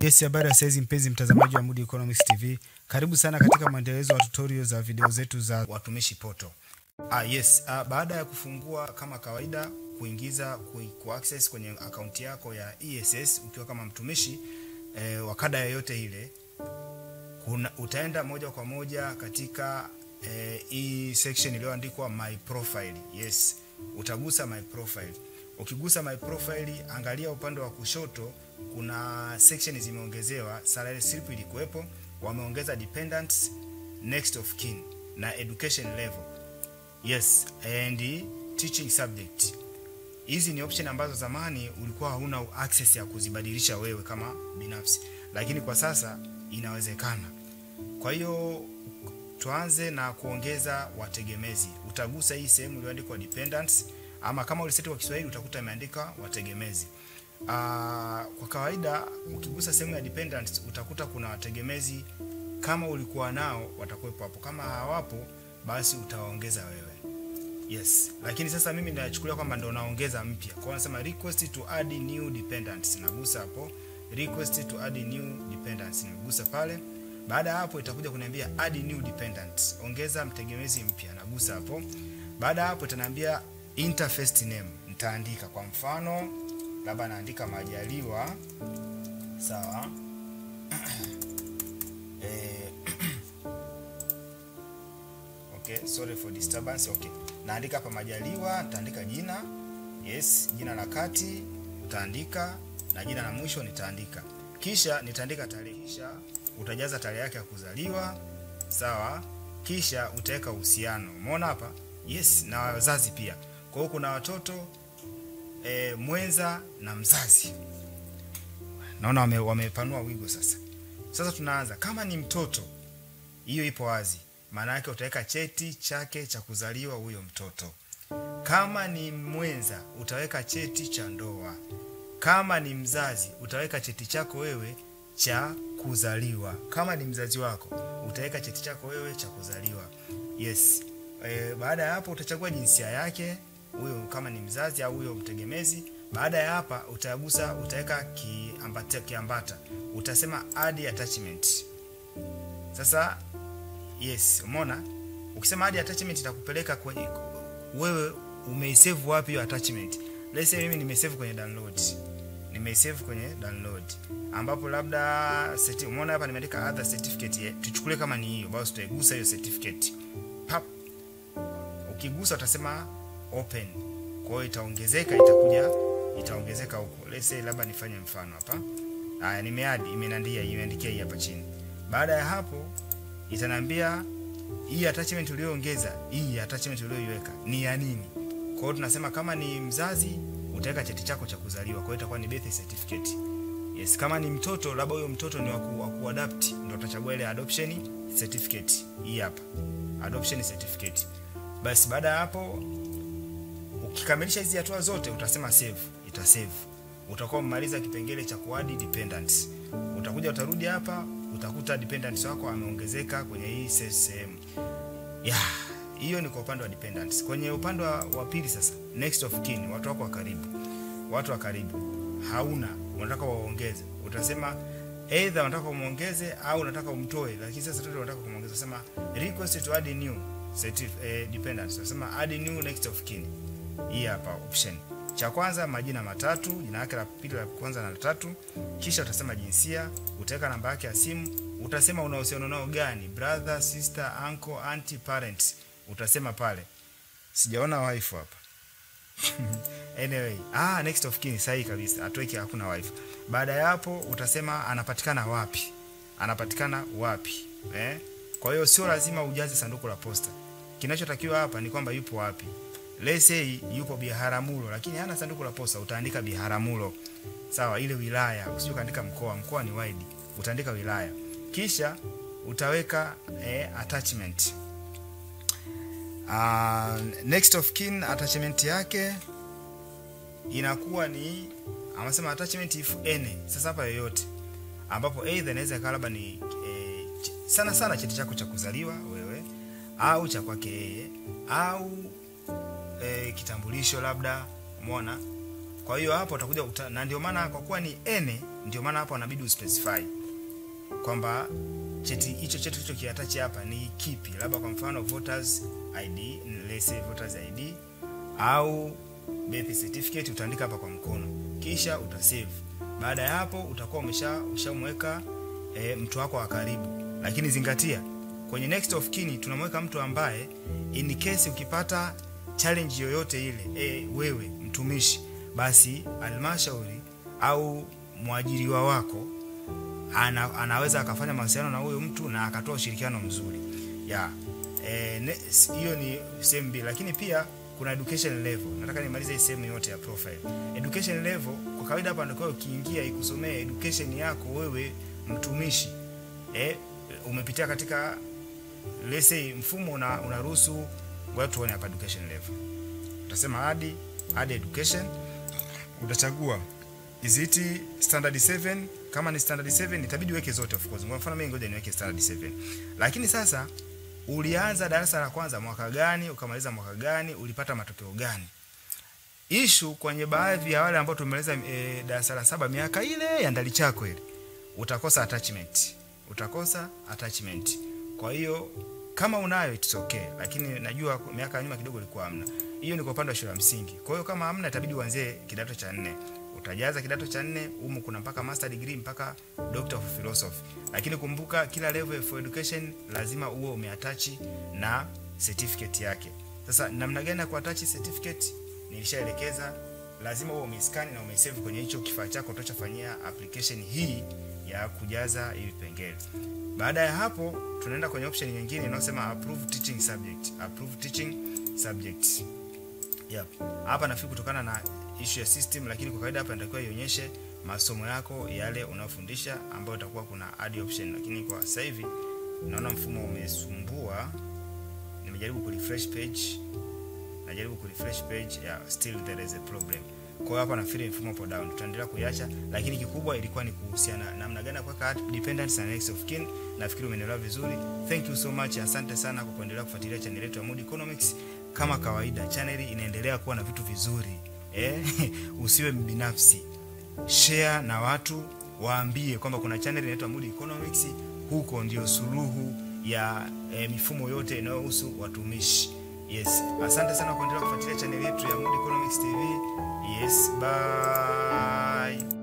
Yes, habari ya saizi mpenzi mtazamaji wa Mudi Economics TV. Karibu sana katika mwendelezo wa tutorial za video zetu za watumishi portal. Yes, baada ya kufungua kama kawaida kuingiza ku access kwenye akaunti yako ya ESS ukiwa kama mtumishi wa kada yoyote ile, utaenda moja kwa moja katika hii section iliyoandikwa my profile. Yes, utagusa my profile. Ukigusa my profile, angalia upande wa kushoto kuna section zimeongezewa. Salary slip ilikuwepo, wameongeza dependents, next of kin na education level. Yes, and teaching subject. Hizi ni option ambazo zamani ulikuwa hauna access ya kuzibadilisha wewe kama binafsi, lakini kwa sasa inawezekana. Kwa hiyo tuanze na kuongeza wategemezi. Utagusa hii sehemu iliyoandikwa dependents, ama kama uliseti kwa Kiswahili utakuta imeandika wategemezi. Kwa kawaida ukigusa sehemu ya dependents utakuta kuna wategemezi, kama ulikuwa nao watakuwepo hapo, kama hawapo basi utawaongeza wewe. Yes, lakini sasa mimi ninachukulia kwamba ndo naongeza mpya. Kwa hiyo nasema request to add new dependents. Nagusa hapo request to add new dependents. Nimegusa pale. Baada ya hapo itakuja kuniambia add new dependents, ongeza mtegemezi mpya. Nagusa hapo. Baada ya hapo itaniambia enter first name. Nitaandika kwa mfano labda naandika Majaliwa. Sawa. Okay, sorry for disturbance. Okay. Naandika hapa Majaliwa, nitaandika jina. Yes, jina la kati utaandika na jina la mwisho nitaandika. Kisha nitaandika tarehe. Kisha utajaza tarehe yake ya kuzaliwa. Sawa. Kisha utaweka uhusiano. Umeona hapa? Yes, na wazazi pia. Kwa hiyo kuna watoto, mwenza na mzazi. Naona wamepanua wigo sasa. Sasa tunaanza. Kama ni mtoto, hiyo ipo wazi. Maana yake utaweka cheti chake cha kuzaliwa huyo mtoto. Kama ni mwenza, utaweka cheti cha ndoa. Kama ni mzazi, utaweka cheti chako wewe cha kuzaliwa. Kama ni mzazi wako, utaweka cheti chako wewe cha kuzaliwa. Yes. Baada ya hapo utachagua jinsia yake, huyo kama ni mzazi au huyo mtegemezi. Baada ya hapa utagusa, utaweka kiambata. Utasema add attachment. Sasa yes, umeona? Ukisema add attachment itakupeleka kwenye wewe umeisave wapi hiyo attachment. Let's say mimi nimesave kwenye download. Nimesave kwenye download. Ambapo labda umeona hapa nimeandika other certificate. Tuchukulie kama ni hiyo, basi tutaigusa hiyo certificate. Pap. Ukigusa utasema open. Kwa hiyo itaongezeka, itakuja itaongezeka huko. Let's say labda nifanye mfano hapa. Haya, nimeadd, imeniandia, imeandikia hii hapa chini. Baada ya hapo itaniambia hii attachment uliyoongeza, hii attachment uliyoiweka ni ya nini? Kwa hiyo tunasema kama ni mzazi utaweka cheti chako cha kuzaliwa, kwa hiyo itakuwa ni birth certificate. Yes, kama ni mtoto labda huyo mtoto ni wa kuadopt, ndio utachagua ile adoption certificate. Hii hapa. Adoption certificate. Basi baada ya hapo ukikamilisha hizi hatua zote utasema save, itasave. Utakuwa umemaliza kipengele cha kuadd dependents. Utakuja utarudi hapa utakuta dependents wako ameongezeka kwenye hii sehemu. Yeah, hiyo ni kwa upande wa dependents. Kwenye upande wa pili sasa, next of kin, watu wako wa karibu. Watu wa karibu hauna, unataka waongeze. Utasema either unataka umuongeze au unataka umtoe, lakini sasa tu unataka kumuongeza. Unasema request to add new dependents. Unasema add new next of kin. Hii hapa option. Cha kwanza majina matatu, jina lake la pili, la kwanza na la tatu. Kisha utasema jinsia, utaweka namba yake ya simu, utasema una uhusiano nao gani, brother, sister, uncle, auntie, parents. Utasema pale. Sijaona wife hapa. Anyway, next of kin sahihi kabisa. Atuweke hakuna wife. Baada ya hapo utasema anapatikana wapi? Anapatikana wapi? Kwa hiyo sio lazima ujaze sanduku la posta. Kinachotakiwa hapa ni kwamba yupo wapi. Let's say yupo Biharamulo lakini hana sanduku la posta, utaandika Biharamulo. Sawa, ile wilaya, usije kaandika mkoa, mkoa ni wide. Utaandika wilaya. Kisha utaweka attachment. Next of kin attachment yake inakuwa ni anasema attachment if any. Sasa hapa yoyote ambapo either inaweza ikawa labda ni sana sana cheti chako cha kuzaliwa wewe au cha kwake yeye au kitambulisho labda, umeona? Kwa hiyo hapo utakuja na ndio maana kwa kuwa ni ene, ndio maana hapo inabidi uspecify kwamba cheti hicho, cheti hicho kiattach hapa ni kipi, labda kwa mfano voters ID, let's say voters ID au birth certificate, utaandika hapa kwa mkono kisha utasave. Baada ya hapo utakuwa umeshamweka mtu wako wa karibu. Lakini zingatia kwenye next of kin tunamweka mtu ambaye in case ukipata challenge yoyote ile, wewe mtumishi, basi halmashauri au mwajiriwa wako anaweza akafanya mawasiliano na huyo mtu na akatoa ushirikiano mzuri. Ya hiyo ni sehemu mbili. Lakini pia kuna education level. Nataka nimalize hii sehemu yote ya profile. Education level kwa kawaida hapa ndio ukiingia ikusomee education yako wewe mtumishi. Umepitia katika let's say mfumo unaruhusu, ngoja tuone hapa education level. Utasema add education, utachagua is it standard 7. Kama ni standard 7 itabidi uweke zote of course. Kwa mfano mimi ngoja niweke standard 7. Lakini sasa ulianza darasa la kwanza mwaka gani, ukamaliza mwaka gani, ulipata matokeo gani? Issue kwenye baadhi ya wale ambao tumemaliza darasa la 7 miaka ile ya ndali chako ile, utakosa attachment. Utakosa attachment. Kwa hiyo kama unayo it's okay, lakini najua miaka ya nyuma kidogo ilikuwa hamna. Hiyo ni kwa upande wa shule ya msingi. Kwa hiyo kama hamna itabidi uanzie kidato cha 4. Utajaza kidato cha 4, humu kuna mpaka master degree mpaka doctor of philosophy. Lakini kumbuka kila level for education lazima uwe umeattach na certificate yake. Sasa namna gani ya kuattach certificate nilishaelekeza, lazima uwe umeiscan na umeisave kwenye hicho kifaa chako utachofanyia application hii ya kujaza hivi vipengele. Baada ya hapo tunaenda kwenye option nyingine inayosema approve teaching subject. Approve teaching subject. Yep. Hapa nafikiri kutokana na issue ya system, lakini kwa kawaida hapa inatakiwa ionyeshe masomo yako yale unayofundisha, ambayo itakuwa kuna add option, lakini kwa sasa hivi naona mfumo umesumbua. Nimejaribu ku refresh page, najaribu ku refresh page, yeah, still there is a problem. Kwa hiyo hapa nafikiri mfumo upo down, tutaendelea kuiacha, lakini kikubwa ilikuwa ni kuhusiana namna gani ya kuweka dependents na next of kin. Nafikiri umeelewa vizuri. Thank you so much, asante sana kwa kuendelea kufuatilia channel yetu ya Mudi Economics. Kama kawaida channel inaendelea kuwa na vitu vizuri. Usiwe mbinafsi, share na watu, waambie kwamba kuna channel inaitwa Mudi Economics. Huko ndio suluhu ya mifumo yote inayohusu watumishi. Yes, asante sana kwa kuendelea kufuatilia channel yetu ya Mudi Economics TV. Yes, bye.